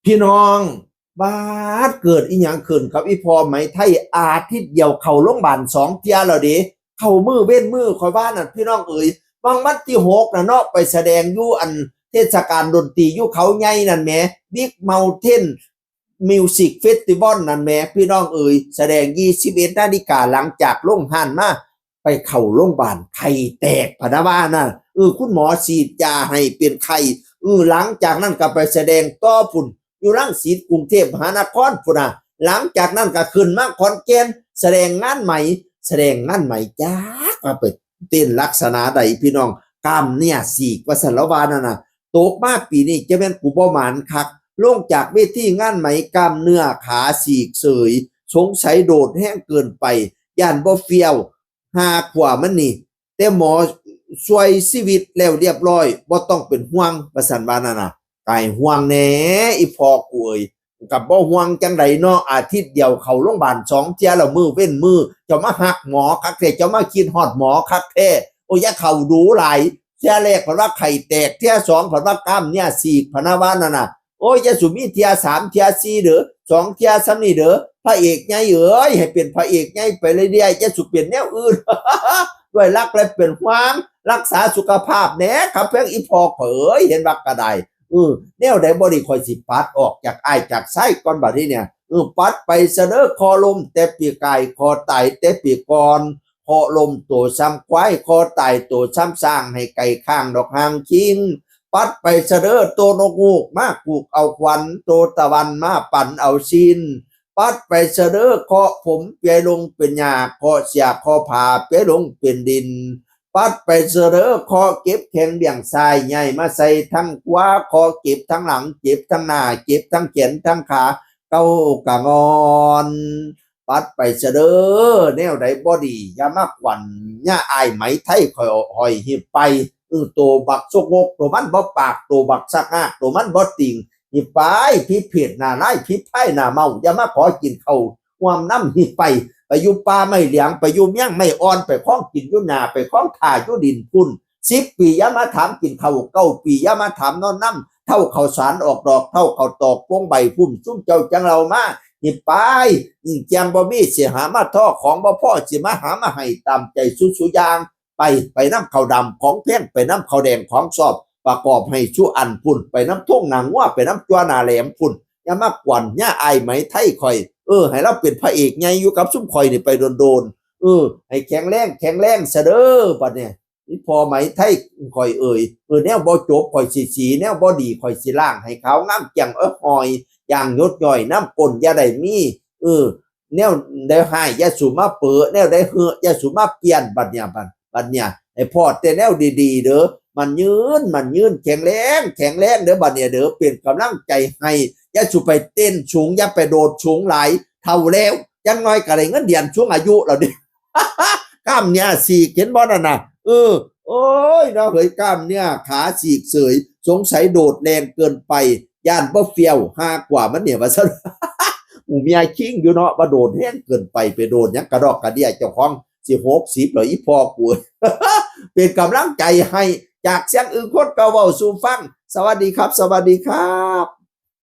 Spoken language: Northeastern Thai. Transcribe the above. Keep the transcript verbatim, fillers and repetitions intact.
พี่น้อง บาดเกิดอีหยังขึ้นกับอีพ่อไหมไทย อาทิตย์เดียวเข้าโรงพยาบาลสองเทื่อแล้วเด้ เข้ามื้อเว้นมื้อ ข้อยว่านั่นพี่น้องเอ๋ย บางวันที่หกน่ะเนาะ ไปแสดงอยู่อันเทศกาลดนตรีอยู่เขาใหญ่นั่นแหม Big Mountain Music Festival นั่นแหม พี่น้องเอ๋ย แสดง ยี่สิบเอ็ดนาฬิกา หลังจากลงฮ้านมา ไปเข้าโรงพยาบาลไข้แตกพะนะว่านะ เออ คุณหมอฉีดยาให้เป็นไข้ เออ หลังจากนั้นก็ไปแสดงต่อพุ้น อยู่รังสิต กรุงเทพมหานครพุ้นนะ หลังจากนั้นก็ขึ้นมาขอนแก่น แสดงงานไหม แสดงงานไหม จักว่าไปเต้นลักษณะใดพี่น้อง กล้ามเนื้อฉีกว่าซั่นละว่านั่นน่ะ ตกมาปีนี้จะแม่นกูบ่หมานคัก ลงจากเวทีงานไหม กล้ามเนื้อขาฉีกเสย สงสัยโดดแฮงเกินไป ย่านบ่เฟี้ยว ห้าขวบมันนี่ แต่หมอช่วยชีวิตแล้วเรียบร้อย บ่ต้องเป็นห่วง ว่าซั่นว่านั่นน่ะ กายห่วงแหน่ อีพ่อกูเอ๋ย กับบ่ห่วงจังใดเนาะ อาทิตย์เดียวเข้าโรงพยาบาลสองเทื่อแล้ว มื้อเว้นมื้อ เจ้ามาฮักหมอคักแท้ เจ้ามาคิดฮอดหมอคักแท้ โอ้ย อย่าเข้าดูหลาย เทื่อแรกเพิ่นว่าไข้แตก เทื่อสองเพิ่นว่ากล้ามเนื้อฉีกพะนะว่านั่นน่ะ โอ้ย อย่าสุมีเทื่อสามเทื่อสี่เด้อ สองเทื่อส่ำนี่เด้อ พระเอกใหญ่เอ๋ย ให้เป็นพระเอกใหญ่ไปเรื่อยๆ อย่าสุเป็นแนวอื่น ด้วยรักและเป็นห่วง รักษาสุขภาพแหน่ครับ เพียงอีพ่อเอ๋ย เห็นว่ากะได้ เออ แนวใดบ่ดีข้อยสิปัดออกจากอ้ายจากไส้ก่อนบัดนี้เนี่ย เออ ปัดไปซะเด้อ คอล้มแต่ปีกาย คอตายแต่ปีก่อน คอล้มโตซ้ำควาย คอตายโตซ้ำช้าง ให้ไก่ข้างดอกหางคิง ปัดไปซะเด้อ โตนกฮูกมากูกเอาขวัญ โตตะวันมาปั่นเอาซีน ปัดไปซะเด้อ เคาะผมเปียลงเป็นหญ้า เคาะเสียเคาะผาเปียลงเป็นดิน ปัดไปซะเด้อ เคาะเก็บแข้งเบี่ยงซ้าย ใหญ่มาใส่ทั้งขวา เคาะเก็บทั้งหลัง เจ็บทั้งหน้า เจ็บทั้งแขนทั้งขา เก่ากะงอน ปัดไปซะเด้อ แนวใดบ่ดี อย่ามากวน อย่าอ้ายไหมไทยข้อยหอยหิบไป เออ โตบักซกงก โตมันบ่ปาก โตบักซักงาก โตมันบ่ติ่ง หิบไป พิษเพศหน้าลาย พิษไพหน้าเมา อย่ามาขอกินข้าว ห่วมน้ำหิบไป ไปอยู่ป่าไม้เหลียง ไปอยู่เมียงไม้อ่อน ไปคล้องกินอยู่หน้า ไปคล้องถ่าอยู่ดินพุ้น สิบปีอย่ามาถามกินข้าว เก้าปีอย่ามาถามนอนน้ำ เท่าข้าวสารออกดอก เท่าข้าวตอกโป่งใบพุ้น ซุมเจ้าจั่งเล่ามา หิบไป อืม แจงบ่มีสิหามาทอ ของบ่พอสิมาหามาให้ ตามใจสุสุอย่าง ไป ไปนำข้าวดำของแพง ไปนำข้าวแดงของชอบ ประกอบให้สุอันพุ้น ไปนำทงหน้างัว ไปนำจั่วหน้าแหลมพุ้น อย่ามากวน อย่าอ้ายไหมไทยข้อย เออ ให้ลาวเป็นพระเอกใหญ่อยู่กับซุมข้อยนี่ไปโดนๆ เออ ให้แข็งแรง แข็งแรงซะเด้อ บัดเนี่ย อีพ่อไหมไทยข้อยเอ๋ย เออ แนวบ่จบข้อยสิสี แนวบ่ดีข้อยสิล้าง ให้ขาวงามแจ่งเอ้อหอย อย่างหยดย้อยน้ำก้นอย่าได้มี เออ แนวใดฮ้ายอย่าสู่มาเป๋อ แนวใดเหืออย่าสู่มาเปลี่ยน บัดเนี่ย บัด บัดเนี่ย ให้พ้อแต่แนวดีๆ เด้อ มันยืน มันยืน แข็งแรง แข็งแรงเด้อ บัดเนี่ยเด้อ เป็นกำลังใจให้ อย่าสู่ไปเต้นสูง อย่าไปโดดสูงหลาย เฒ่าแล้ว จั่งน้อยก็ได้เงินเดือนสูงอายุแล้วเด้ กล้ามเนื้อฉีก เห็นบ่นั่นน่ะ เออ โอ้ย เนาะเฮ้ย กล้ามเนื้อขาฉีกเสย สงสัยโดดแรงเกินไป ย่านบ่เฟี้ยว ห้ากว่ามันเนี่ย ว่าซั่น หมู่เมียคิงอยู่เนาะ ว่าโดดแฮงเกินไป ไปโดดหยังกระดอกกระเดี้ย เจ้าของสิหกสิบแล้ว อีพ่อกู เป็นกำลังใจให้ จากเสียงอึ่งคนเก่าเว้าสู่ฟัง สวัสดีครับ สวัสดีครับ